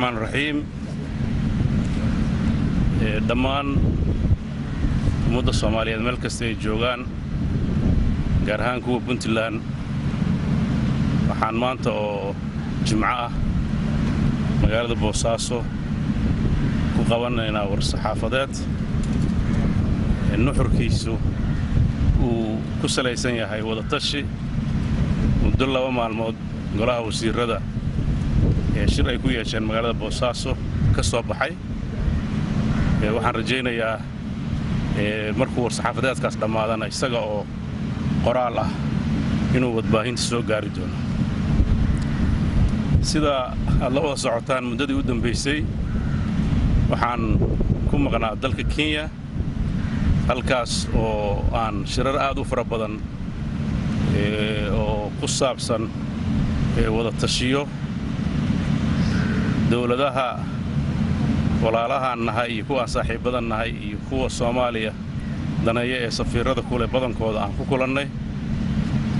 Raxmaan raxiim. Dhammaan ummadda Soomaaliyeed meel kasta ay joogaan, gaar ahaan kuwa Puntland, waxaan maanta oo Jimco ah magaalada Boosaaso ku qabanaynaa war-saxaafadeed nuxurkiisu uu ku salaysan yahay wadatashi muddo 2 maalmood golaha wasiirada ee shir ay ku yeesheen magaalada Boosaaso ka soo baxay. Waxaan rajaynayaa markuu war-saxaafadeedkaas dhammaadana isaga oo qoraal ah inuu wadbaahinta soo gaari doono. Sida aad la wada socotaan, muddadii u dambaysay waxaan ku maqnaa dalka Kenya, halkaas oo aan shirar aad u fara badan oo ku saabsan wada tashiyo dowladaha walaalahaan nahay iyo kuwa aan saaxiibbadan nahay iyo kuwa Soomaaliya daneeya ee safiirrada kuleh badankooda aan ku kulannay,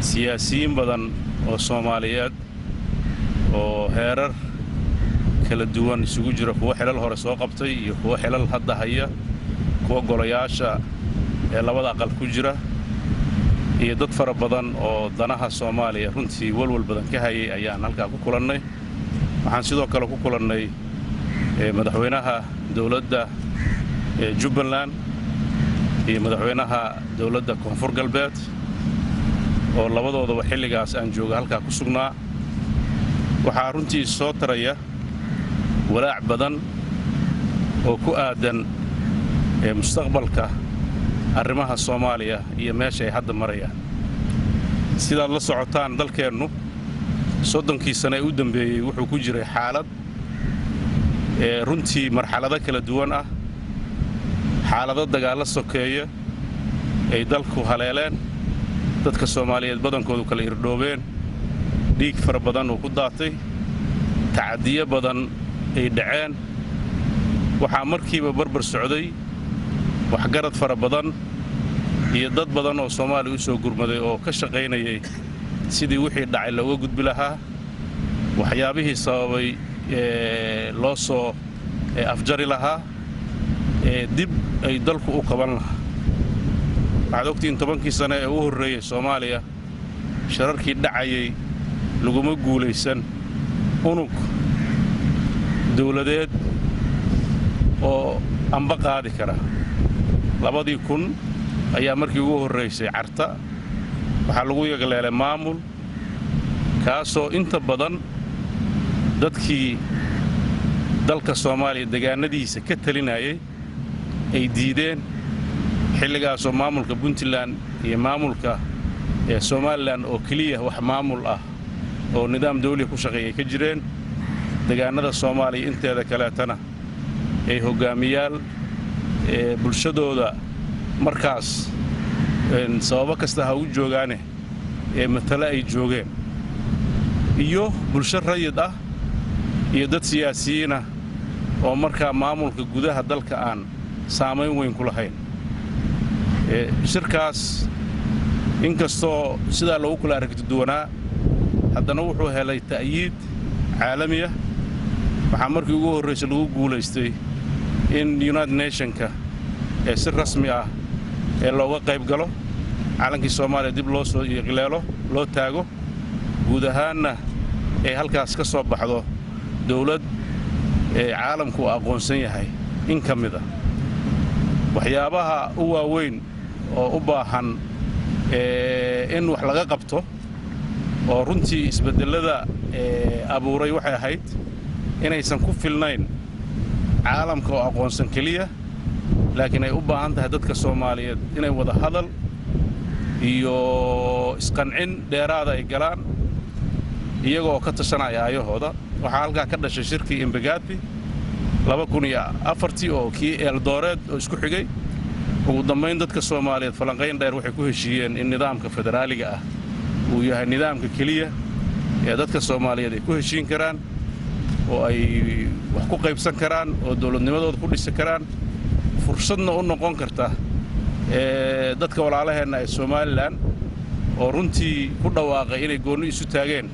siyaasiyiin badan oo Soomaaliyeed oo heerar kala duwan isugu jira, kuwa xilal hore soo qabtay iyo kuwa xilal hadda haya, kuwa golayaasha ee labada aqal ku jira, iyo dad fara badan oo danaha Soomaaliya runtii walwal badan ka hayay ayaan halkaa ku kulannay. Waxaan sidoo kale ku kulannay madaxweynaha dowladda Jubbaland iyo madaxweynaha dowladda Koonfur Galbeed oo labadoodaba xilligaas aan jooga halkaa ku sugnaa. Waxaa runtii soo taraya walaac badan oo ku aadan mustaqbalka arrimaha Soomaaliya iyo meesha ay hadda marayaan. Sidaad la socotaan, dalkeennu 30kii sane ee u dambeeyey wuxuu ku jiray xaalad runtii marxalado kala duwan ah, xaalado dagaallo sokeeya ay dalku haleeleen, dadka Soomaaliyeed badankoodu kala irdhoobeen, dhiig fara badan uu ku daatay, tacadiyo badan ay dhaceen. Waxaa markiiba barbar socday waxgarad fara badan iyo dad badan oo Soomaaliya u soo gurmaday oo ka shaqaynayay sidii wixii dhacay looga gudbi lahaa, waxyaabihii sababay loo soo afjari lahaa, ee dib ay dalku u qaban lahaa. Waxaad ogtihiin 10kii sane ee u horreeyey Soomaaliya shirarkii dhacayay laguma guulaysan unug dawladeed oo amba qaadi kara. 2000 ayaa markii ugu horraysay Carta waxaa lagu yagleelay maamul, kaasoo inta badan dadkii dalka Soomaaliya degaanadiisa ka talinayay ay diideen, xilligaasoo maamulka Puntland iyo maamulka ee Somaliland oo keliya wax maamul ah oo nidaam dawliga ku shaqeeya ay ka jireen degaanada Soomaaliya. Inteeda kaleetana ay hoggaamiyaal bulshadooda markaas sababo kasta ha u joogaane ee matale ay joogeen, iyo bulsho rayid ah iyo dad siyaasiyiinah oo markaa maamulka gudaha dalka aan saamayn weyn ku lahayn. Shirkaas inkastoo sidaa loogu kala aragti duwanaa, haddana wuxuu helay ta'yiid caalamiya. Waxaa markii ugu horraysay lagu guulaystay in United Nationka ee si rasmi ah ee looga qayb galo, calankii Soomaaliya dib loo soo iqleelo, loo taago, guud ahaanna ay halkaas ka soo baxdo dawlad ee caalamku uu aqoonsan yahay. In ka mid a waxyaabaha u waaweyn oo u baahan in wax laga qabto oo runtii isbeddellada abuuray waxay ahayd inaysan ku filnayn caalamka oo aqoonsan keliya, laakiin ay u baahan tahay dadka Soomaaliyeed inay wada hadal iyo isqancin dheeraada ay galaan iyagoo ka tashanaya aayahooda. Waxaa halkaa ka dhashay shirkii Embagathi 2004tii oo kii Eeldooreed oo isku xigay. Ugu dambayn dadka Soomaaliyeed falanqayn dheer waxay ku heshiiyeen in nidaamka federaaliga ah uu yahay nidaamka keliya ee dadka Soomaaliyeed ay ku heshiin karaan oo ay wax ku qaybsan karaan oo dowladnimadooda ku dhisi karaan, fursadna u noqon karta dadka walaalaheenna ee Somaliland oo runtii ku dhawaaqay inay goonni isu taageen,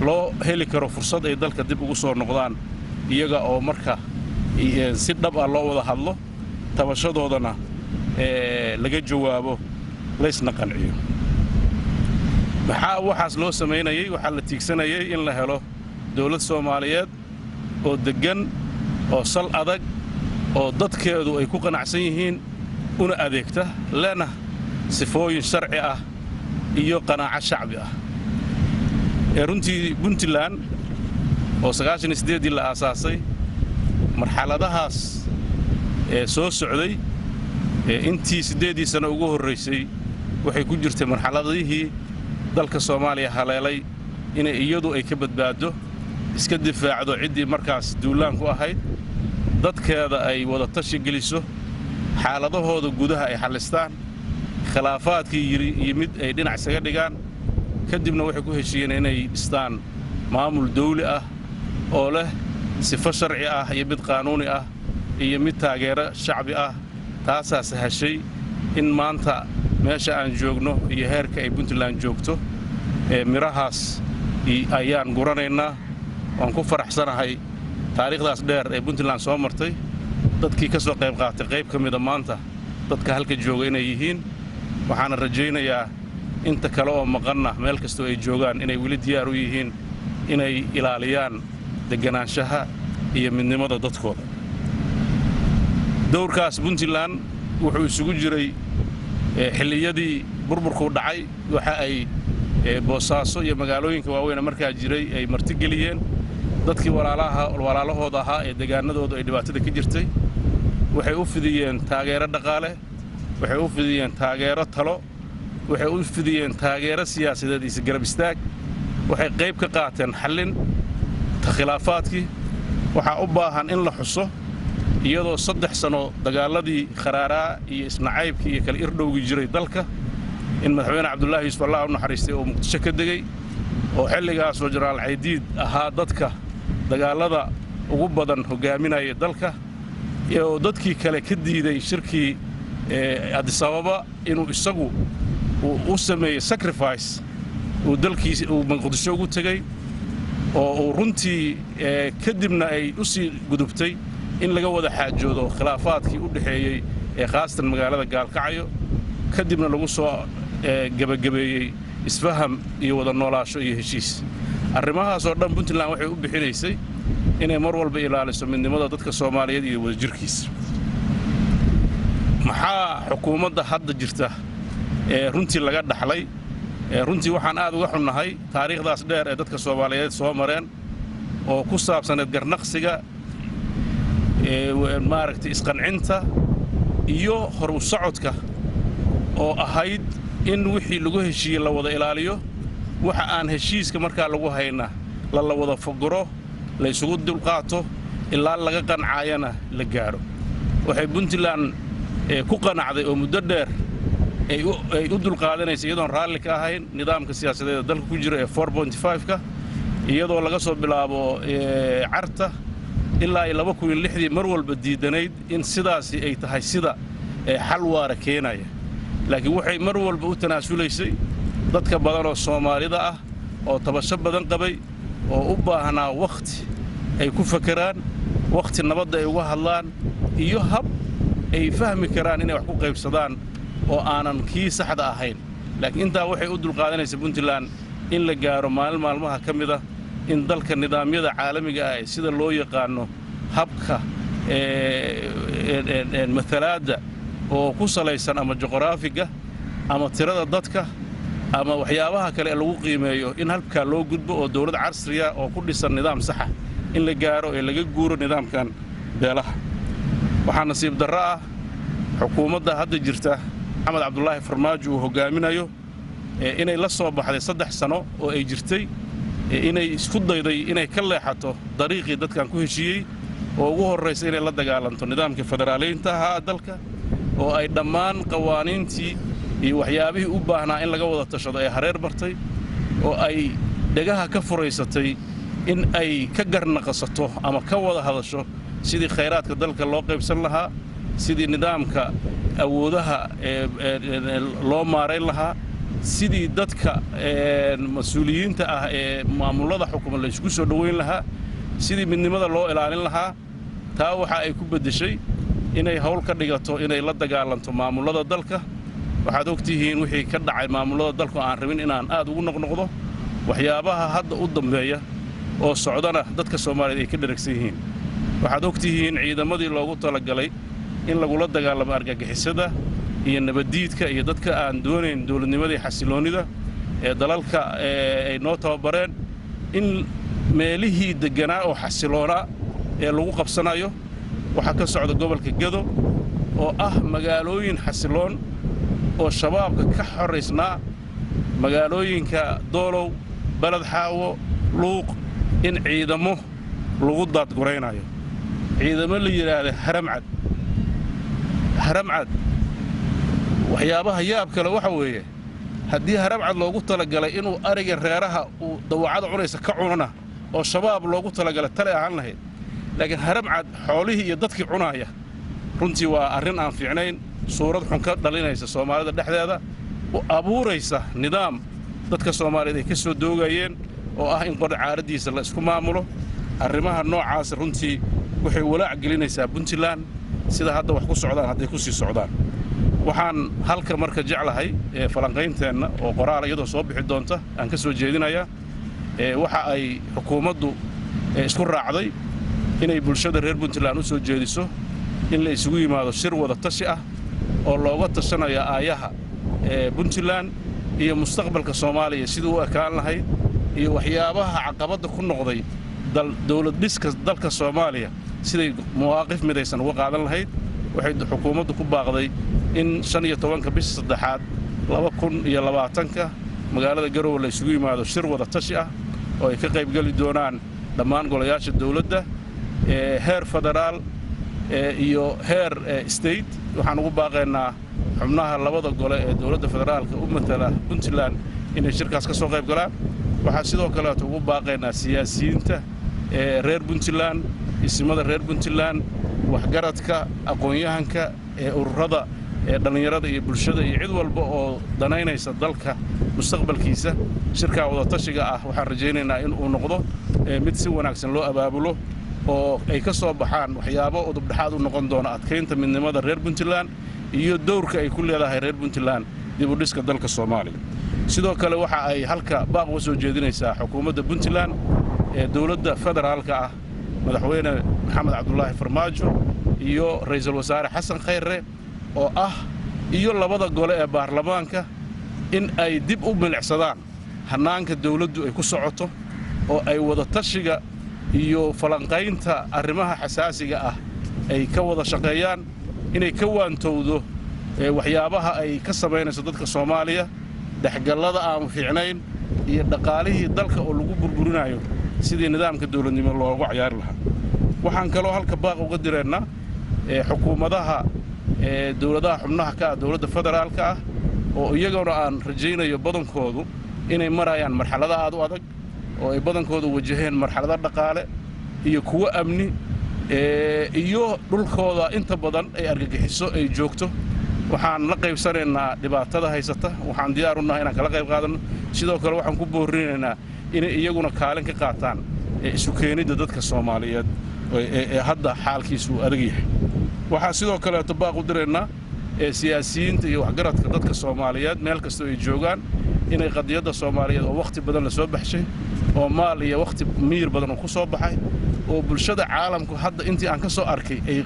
loo heli karo fursad ay dalka dib ugu soo noqdaan. Iyaga oo marka si dhab ah loo wada hadlo, tabashadoodana laga jawaabo, laysna qanciyo. Maxaa waxaas loo samaynayey? Waxaa la tiigsanayay in la helo dawlad Soomaaliyeed oo deggan oo sal adag oo dadkeedu ay ku qanacsan yihiin, una adeegta, lena sifooyin sharci ah iyo qanaaco shacbi ah. Ee runtii Puntland oo 98-dii la aasaasay, marxaladahaas ee soo socday, ee intii 8-dii sano ugu horraysay waxay ku jirtay marxaladihii dalka Soomaaliya haleelay inay iyadu ay ka badbaaddo, iska difaacdo ciddii markaas duulaan ku ahayd, dadkeeda ay wada tashi geliso, xaaladahooda gudaha ay xallistaan, khilaafaadkii yimid ay dhinac isaga dhigaan. Kadibna waxay ku heshiiyeen inay dhistaan maamul dawli ah oo leh sifo sharci ah iyo mid qaanuuni ah iyo mid taageero shacbi ah. Taasaa sahashay in maanta meesha aan joogno iyo heerka ay Puntland joogto. Ee midhahaas ayaan guranaynaa. Waan ku faraxsanahay taariikhdaas dheer ee Puntland soo martay dadkii ka soo qayb qaatay qayb ka mida maanta dadka halka jooga inay yihiin. Waxaana rajaynayaa inta kale oo maqanna meel kastoo ay joogaan inay weli diyaar u yihiin inay ilaaliyaan deganaanshaha iyo midnimada dadkooda. Dowrkaas Puntland wuxuu isugu jiray xilliyadii burburkuu dhacay, waxa ay Boosaaso iyo magaalooyinka waaweyne markaa jiray ay martigeliyeen dadkii walaalahooda ahaa ee degaanadoodu ay dhibaatada ka jirtay. Waxay u fidiyeen taageero dhaqaale, waxay u fidiyeen taageero talo, waxay u fidiyeen taageero siyaasadeed iyo garab istaag. Waxay qayb ka qaateen xallin ta khilaafaadkii. Waxaa u baahan in la xuso, iyadoo 3 sano dagaaladii kharaaraa iyo isnacaybkii iyo kala irdhowgii jiray dalka, in Madaxweyne Cabdullaahi Yuusuf, Allah u naxariistay, oo Muqdisho ka degey, oo xilligaasoo Jenaraal Caydiid ahaa dadka dagaallada ugu badan hoggaaminaya dalka, oo dadkii kale ka diiday shirkii Addis Ababa, inuu isagu u sameeyey sacrifice, uu dalkiisi uu Muqdisho ugu tegey, oo uu runtii kadibna ay u sii gudubtay in laga wada xaajoodo khilaafaadkii u dhexeeyey ee khaasatan magaalada Gaalkacyo, kadibna lagu soo gebagabeeyey isfaham iyo wada noolaasho iyo heshiis. Arrimahaasoo dhan Puntland waxay u bixinaysay inay mar walba ilaaliso midnimada dadka Soomaaliyeed iyo wadajirkiisa. Maxaa xukuumadda hadda jirta ee runtii laga dhaxlay? Runtii waxaan aad uga xunnahay taariikhdaas dheer ee dadka Soomaaliyeed soo mareen oo ku saabsaneed garnaqsiga, maaragtay, isqancinta iyo hor u socodka, oo ahayd in wixii lagu heshiiyey la wada ilaaliyo, waxa aan heshiiska markaa lagu hayna la wada fogoro, la isugu dulqaato ilaa laga qancaayana la gaadho. Waxay Puntland ku qanacday oo muddo dheer ay u dulqaadanaysa, iyadoon raalli ka ahayn nidaamka siyaasadeed ee dalka ku jira ee 4.5-ka, iyadoo laga soo bilaabo Carta ilaa ay 2006-dii mar walba diidanayd in sidaasi ay tahay sida xal waara keenaya. Laakiin waxay mar walba u tanaasulaysay dadka badan oo Soomaalida ah oo tabasho badan qabay oo u baahnaa wakhti ay ku fakeraan, wakhti nabadda ay uga hadlaan iyo hab ay fahmi karaan inay wax ku qaybsadaan oo aanan kii saxda ahayn. Laakiin intaa waxay u dulqaadanaysa Puntland in la gaaro maalin maalmaha ka mid ah in dalka nidaamyada caalamiga ah ee sida loo yaqaano habka matalaadda oo ku salaysan ama juqraafiga ama tirada dadka ama waxyaabaha kale ee lagu qiimeeyo, in halkaa loo gudbo oo dowlad casriya oo ku dhisan nidaam saxa in la gaaro ee laga guuro nidaamkan beelaha. Waxaa nasiib darro ah xukuumadda hadda jirta, Maxamed Cabdulaahi Farmaajo uu hoggaaminayo, inay la soo baxday 3 sano oo ay jirtay inay isku dayday inay ka leexato dariiqii dadkan ku heshiiyey, oo ugu horraysa inay la dagaalanto nidaamkii federaaliyiinta ahaa dalka, oo ay dhammaan qawaaniintii iyo waxyaabihii u baahnaa in laga wada tashado ee hareer bartay, oo ay dhegaha ka furaysatay in ay ka garnaqasato ama ka wada hadasho sidii khayraadka dalka loo qaybsan lahaa, sidii nidaamka awoodaha loo maarayn lahaa, sidii dadka mas-uuliyiinta ah ee maamullada xukuma la isugu soo dhoweyn lahaa. Sidii midnimada loo ilaalin lahaa, taa waxa ay ku beddeshay inay hawl ka dhigato inay la dagaalanto maamullada dalka. Waxaad og tihiin wixii ka dhacay maamullada dalku, aan rabin inaan aad ugu noqnoqdo waxyaabaha hadda u dambeeya oo socdana dadka Soomaaliyeed ay ka dheragsan yihiin. Waxaad og tihiin ciidamadii loogu talagalay in lagula dagaalamo argagixisada iyo nabaddiidka iyo dadka aan doonayn dowladnimadii xasiloonnida ee dalalka ay noo tababareen in meelihii degganaa oo xasiloonaa ee lagu qabsanayo. Waxaa ka socda gobolka Gedo oo ah magaalooyin xasiloon oo Shabaabka ka xoraysnaa, magaalooyinka Doolow, Baled Xaawo, Luuq, in ciidamo lagu daadguraynayo, ciidamo la yidhaahda Haramcad. Haramcad, waxyaabaha yaab kale waxa weeye, haddii Haramcad loogu talagalay inuu ariga reeraha uu dawacada cunaysa ka cunana oo Shabaab loogu talagalay, tale ahaan lahayd, laakiin Haramcad xoolihii iyo dadkii cunaaya, runtii waa arrin aan fiicnayn, suurad xun ka dhalinaysa Soomaalida dhexdeeda, u abuuraysa nidaam dadka Soomaaliyeed ay ka soo doogayeen oo ah in qor caaraddiisa la isku maamulo. Arrimaha noocaas runtii waxay walaac gelinaysaa Puntland sida hadda wax ku socdaan hadday ku sii socdaan. Waxaan halka marka jeclahay ee falanqaynteenna oo qoraal iyadoo soo bixi doonta aan ka soo jeedinayaa waxa ay xukuumaddu isku raacday inay bulshada reer Puntland u soo jeediso in la isugu yimaado shir wada tashi ah oo looga tashanayo aayaha ee Puntland iyo mustaqbalka Soomaaliya siduu u ekaan lahayd iyo waxyaabaha caqabadda ku noqday dowlad dhiska dalka Soomaaliya, siday mawaaqif midaysan uga qaadan lahayd. Waxay xukuumaddu ku baaqday in 15-ka bisha saddexaad 2020-ka magaalada Garowe la isugu yimaado shir wada tashi ah oo ay ka qaybgeli doonaan dhammaan golayaasha dowladda ee heer federaal iyo heer state. Waxaan ugu baaqaynaa xubnaha labada gole ee dowladda federaalka u matala Puntland inay shirkaas ka soo qayb galaan. Waxaa sidoo kaleeto ugu baaqaynaa siyaasiyiinta ee reer Puntland, isimada reer Puntland, waxgaradka, aqoon-yahanka, ee ururada ee dhallinyarada iyo bulshada iyo cid walba oo danaynaysa dalka mustaqbalkiisa. Shirkaa wadatashiga ah waxaan rajaynaynaa in uu noqdo mid si wanaagsan loo abaabulo oo ay ka soo baxaan waxyaabo udubdhexaad u noqon doona adkaynta midnimada reer Puntland iyo dowrka ay ku leedahay reer Puntland dib u dhiska dalka Soomaaliya. Sidoo kale waxa ay halka baaq uga soo jeedinaysaa xukuumadda Puntland ee dowladda federaalka ah, Madaxweyne Maxamed Cabdulaahi Farmaajo iyo Ra'iisul Wasaare Xasan Khayre oo ah iyo labada gole ee baarlamaanka, in ay dib u milicsadaan hannaanka dowladdu ay ku socoto oo ay wada tashiga iyo falanqaynta arrimaha xasaasiga ah ay ka wada shaqeeyaan, inay ka waantowdo waxyaabaha ay ka samaynayso dadka Soomaaliya, dhexgallada aan fiicnayn iyo dhaqaalihii dalka oo lagu burburinayo sidii nidaamka dowladnimo loogu cayaari lahaa. Waxaan kaloo halka baaq uga direennaa xukuumadaha dowladaha xubnaha ka ah dowladda federaalka ah oo iyaguna aan rajaynayo badankoodu inay marayaan marxalada aad u adag oo ay badankoodu wajaheen marxalado dhaqaale iyo kuwo amni iyo dhulkooda inta badan ay argagixiso ay joogto. Waxaan la qaybsanaynaa dhibaatada haysata, waxaan diyaar u nahay inaan kala qayb qaadanno. Sidoo kale waxaan ku boorinaynaa inay iyaguna kaalin ka qaataan isu keenidda dadka Soomaaliyeed ee hadda xaalkiisu uu adag yahay. Waxaa sidoo kaleeto baaq u diraynaa siyaasiyiinta iyo waxgaradka dadka Soomaaliyeed meel kastoo ay joogaan inay qadiyadda Soomaaliyeed oo wakhti badan la soo baxshay oo maal iyo wakhti miyir badan uu ku soo baxay oo bulshada caalamku hadda intii aan ka soo arkay ay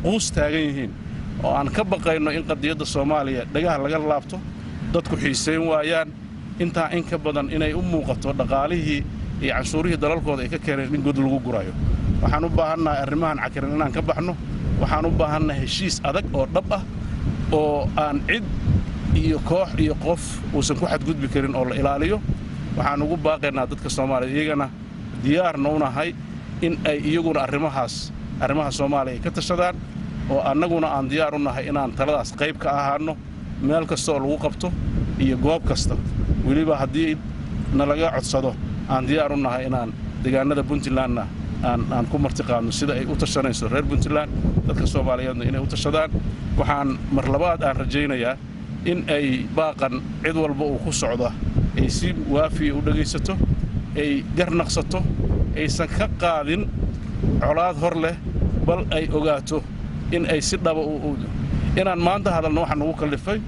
quus taagan yihiin oo aan ka baqayno in qadiyadda Soomaaliya dhagaha laga laabto, dadku xiisayn waayaan, intaa in ka badan inay u muuqato dhaqaalihii iyo canshuurihii dalalkooda ay ka keeneen in god lagu gurayo. Waxaan u baahannahay arrimahan cakiran inaan ka baxno. Waxaan u baahannahay heshiis adag oo dhab ah oo aan cid iyo koox iyo qof uusan ku xadgudbi karin oo la ilaaliyo. Waxaan ugu baaqaynaa dadka Soomaaliya iyagana diyaarna u nahay in ay iyaguna arrimahaas, arrimaha Soomaaliya, ay ka tashadaan oo annaguna aan diyaar u nahay inaan taladaas qayb ka ahaanno meel kasta oo lagu qabto iyo goob kasta. Weliba haddii nalaga codsado, aan diyaar u nahay inaan deegaanada Puntlandna aan ku martiqaadno sida ay u tashanayso reer Puntland, dadka Soomaaliyeedna inay u tashadaan. Waxaan mar labaad aan rajaynayaa in ay baaqan cid walba uu ku socda ay si waafiya u dhegaysato, ay garnaqsato, aysan ka qaadin Colaad hor leh bal ay ogaato in ay si dhaba inaan maanta hadalno. Waxaa nagu kallifay,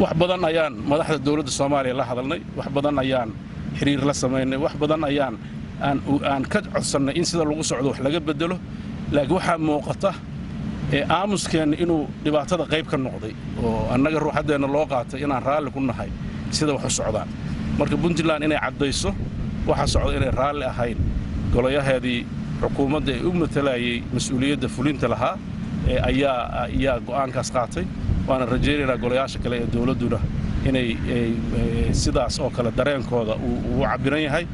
wax badan ayaan madaxda dowladda Soomaaliya la hadalnay, wax badan ayaan xiriir la samaynay, wax badan ayaan aan ka codsannay in sida lagu socdo wax laga bedelo, laakiin waxaa muuqata ee aamuskeenna inuu dhibaatada qayb ka noqday oo annaga ruuxaddeenna loo qaatay inaan raalli ku nahay sida wax u socdaan. Marka Puntland inay caddayso waxa socda, inay raalli ahayn golayaheedii xukuumadda ee u matalayay mas-uuliyadda fulinta lahaa ayaa go'aankaas qaatay. Waana rajaynaynaa golayaasha kale ee dowladduna inay sidaas oo kale dareenkooda uu cabbiran yahay,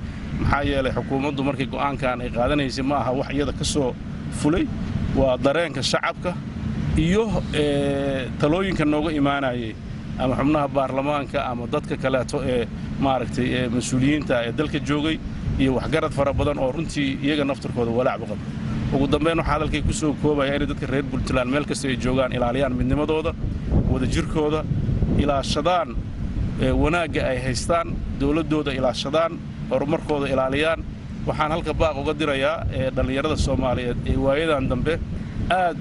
maxaa yeelay xukuumaddu markii go'aankan ay qaadanaysay ma aha wax iyada ka soo fulay, waa dareenka shacabka iyo talooyinka nooga imaanayay ama xubnaha baarlamaanka ama dadka kaleeto ee maaragtay ee mas-uuliyiinta ee dalka joogay iyo waxgarad fara badan oo runtii iyaga naftarkooda walaacba qaba. Ugu dambeyn, waxaa hadalkay ku soo koobaya inay dadka reer Puntland meel kasta ay joogaan ilaaliyaan midnimadooda, wadajirkooda ilaashadaan, wanaagga ay haystaan, dowladdooda ilaashadaan, horumarkooda ilaaliyaan. Waxaan halka baaq uga dirayaa dhallinyarada Soomaaliyeed ee waayadan dambe aad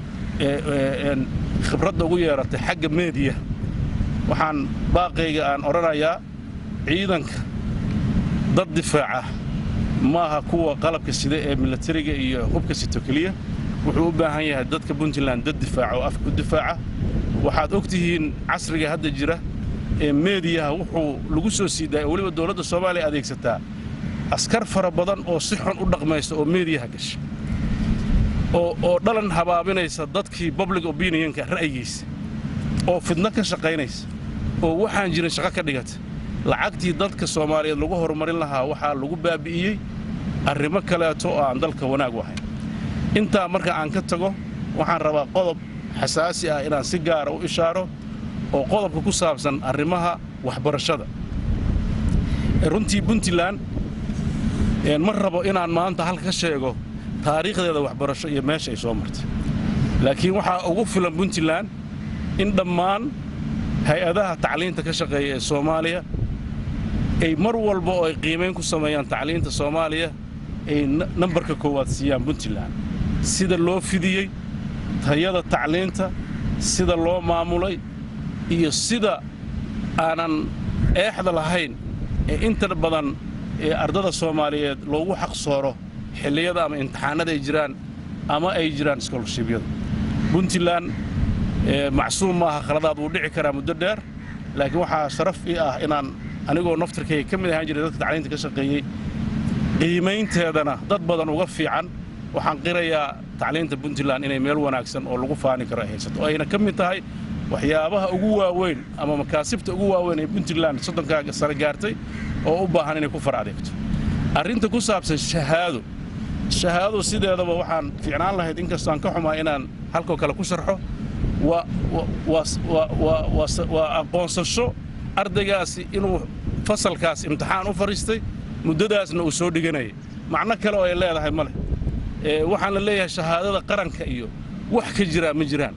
khibradda ugu yeeratay xagga meediya. Waxaan baaqayga aan odhanayaa, ciidanka dad difaaca maaha kuwa qalabka sida ee milatariga iyo hubka sito keliya. Wuxuu u baahan yahay dadka Puntland dad difaaca oo afka u difaaca. Waxaad og tihiin casriga hadda jira ee meediyaha wuxuu lagu soo sii daaya, weliba dowladda Soomaaliya adeegsataa askar fara badan oo si xun u dhaqmaysa oo meediyaha gasha oo dhalan habaabinaysa dadkii public opinionka ra'yigiisa, oo fidno ka shaqaynaysa, oo waxaan jirin shaqo ka dhigata. Lacagtii dadka Soomaaliyeed lagu horumarin lahaa waxaa lagu baabi'iyey arrimo kaleeto oo aan dalka wanaag u ahayn. Intaa marka aan ka tago, waxaan rabaa qodob xasaasi ah inaan si gaara u ishaaro oo qodobka ku saabsan arrimaha waxbarashada. Runtii Puntland ma rabo inaan maanta halka ka sheego taariikhdeeda waxbarasho iyo meesha ay soo martay, laakiin waxaa ugu filan Puntland in dhammaan hay-adaha tacliinta ka shaqeeya ee Soomaaliya ay mar walba oo ay qiimayn ku sameeyaan tacliinta Soomaaliya ay nambarka koowaad siiyaan Puntland, sida loo fidiyey tayada tacliinta, sida loo maamulay iyo sida aanan eexda lahayn ee inta badan ee ardada Soomaaliyeed loogu xaqsooro xilliyada ama imtixaanada ay jiraan ama ay jiraan scholarshipyada. Puntland macsuum maaha, khaladaad wuu dhici karaa muddo dheer, laakiin waxaa sharaf ii ah inaan anigoo naftarkayga ka mid ahaan jiray dadka tacliinta ka shaqeeyey, qiimaynteedana dad badan uga fiican, waxaan qirayaa tacliinta Puntland inay meel wanaagsan oo lagu faani karo ay haysato, oo ayna ka mid tahay waxyaabaha ugu waaweyn ama makaasibta ugu waaweyn ee Puntland 30-kaa sano gaartay oo u baahan inay ku far adeegto. Arrinta ku saabsan shahaado, shahaadadu sideedaba waxaan fiicnaan lahayd, inkastoo aan ka xumaa inaan halkoo kale ku sharxo, waa aqoonsasho ardaygaasi inuu fasalkaas imtixaan u fadhiistay, muddadaasna uu soo dhiganayay. Macno kale oo ay leedahay ma leh. Waxaan la leeyahay shahaadada qaranka iyo wax ka jiraa ma jiraan.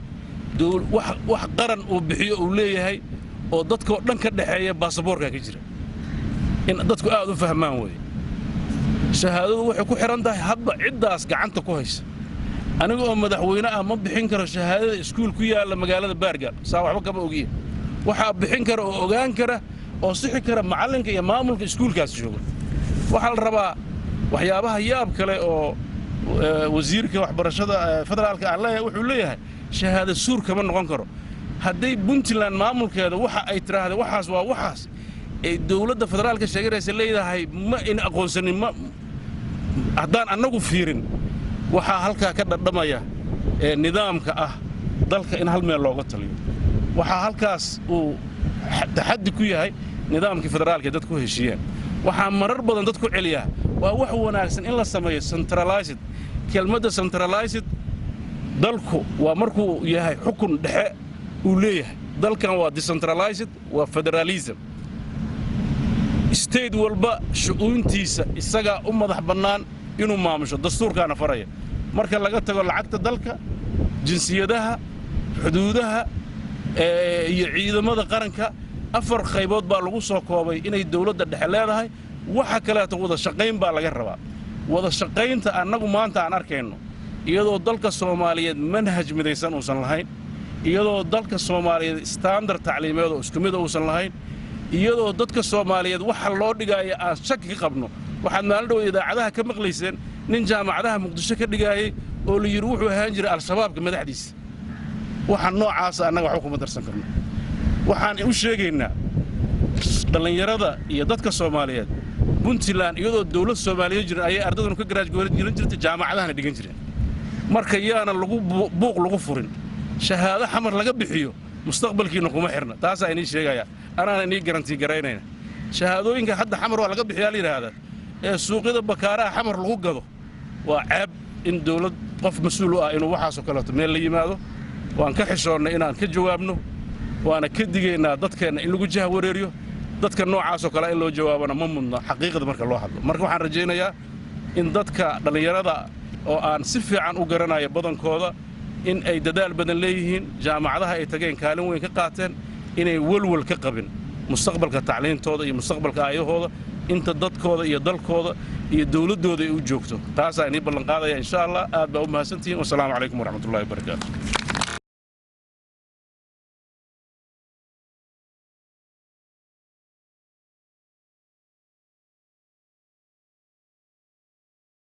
Wax qaran uu bixiyo uu leeyahay oo dadkoo dhan ka dhexeeya baasaboorkaa ka jira. In dadku aad u fahmaan weeye, shahaadadu waxay ku xidhan tahay hadba ciddaas gacanta ku haysa. Aniga oo madaxweyne ah ma bixin karo shahaadada iskuul ku yaalla magaalada Baargaal, saa waxba kama ogiya. Waxaa bixin kara oo ogaan kara oo sixi kara macallinka iyo maamulka iskuulkaas jooga. Waxaa la rabaa waxyaabaha yaab kale oo wasiirka waxbarashada federaalka aan leeyahay wuxuu leeyahay shahaado suur kama noqon karo. Hadday Puntland maamulkeeda waxa ay tidhaahda waxaas waa waxaas ay dowladda federaalka sheeganaysa leedahay, ma ina aqoonsanin, ma haddaan annagu fiirin, waxaa halkaa ka dhadhamaya ee nidaamka ah dalka in hal meel looga taliyo. Waxaa halkaas uu taxaddi ku yahay nidaamkii federaalka ee dadku heshiiyeen. Waxaa marar badan dadku celiyaa, waa wax wanaagsan in la sameeyo centralized. Kelmadda centralized, dalku waa markuu yahay xukun dhexe uu leeyahay. Dalkan waa decentralized, waa federalism. State walba shu'uuntiisa isagaa u madax bannaan inuu maamusho, dastuurkaana faraya, marka laga tago lacagta dalka, jinsiyadaha, xuduudaha iyo ciidamada qaranka. Afar qaybood baa lagu soo koobay inay dawladda dhexe leedahay. Waxa kaleeto wada shaqayn baa laga rabaa. Wada shaqaynta annagu maanta aan arkayno, iyadoo dalka Soomaaliyeed manhaj midaysan uusan lahayn, iyadoo dalka Soomaaliyeed standard tacliimeed oo isku mid uusan lahayn, iyadoo dadka Soomaaliyeed waxa loo dhigaya aan shaki ka qabno. Waxaad maalin dhow idaacadaha ka maqlayseen nin jaamacadaha Muqdisho ka dhigaayey oo la yidhi wuxuu ahaan jiray Al-Shabaabka madaxdiisa. Waxa noocaasa annaga waxba kuma darsan karno. Waxaan u sheegaynaa dhallinyarada iyo dadka Soomaaliyeed, Puntland iyadoo dawlad Soomaaliyeed jirin ayay ardayduna ka graduate jiran jirtay, jaamacadahana dhigan jireen. Marka yaana lagu buuq lagu furin. Shahaado Xamar laga bixiyo mustaqbalkiinna kuma xirna, taasaa inii sheegaya, anaana inii guarantee garaynayna. Shahaadooyinka hadda Xamar waa laga bixiyaa la yidhaahdaa ee suuqyada Bakaaraha Xamar lagu gado, waa ceeb in dawlad qof mas-uul u ah inuu waxaasoo kaleeto meel la yimaado. Waan ka xishoonnay inaan ka jawaabno, waana ka digaynaa dadkeenna in lagu jaha wareeriyo. Dadka noocaasoo kale in loo jawaabana ma mudna, xaqiiqda marka loo hadlo. Marka waxaan rajaynayaa in dadka dhallinyarada oo aan si fiican u garanayo badankooda in ay dadaal badan leeyihiin, jaamacadaha ay tageen kaalin weyn ka qaateen, inay welwel ka qabin mustaqbalka tacliintooda iyo mustaqbalka aayahooda inta dadkooda iyo dalkooda iyo dawladdooda ay u joogto. Taasaa inii ballanqaadaya, insha Allah. Aad baa u mahadsantihiin. Wasalaamu calaykum waraxmatullahi wabarakaatu.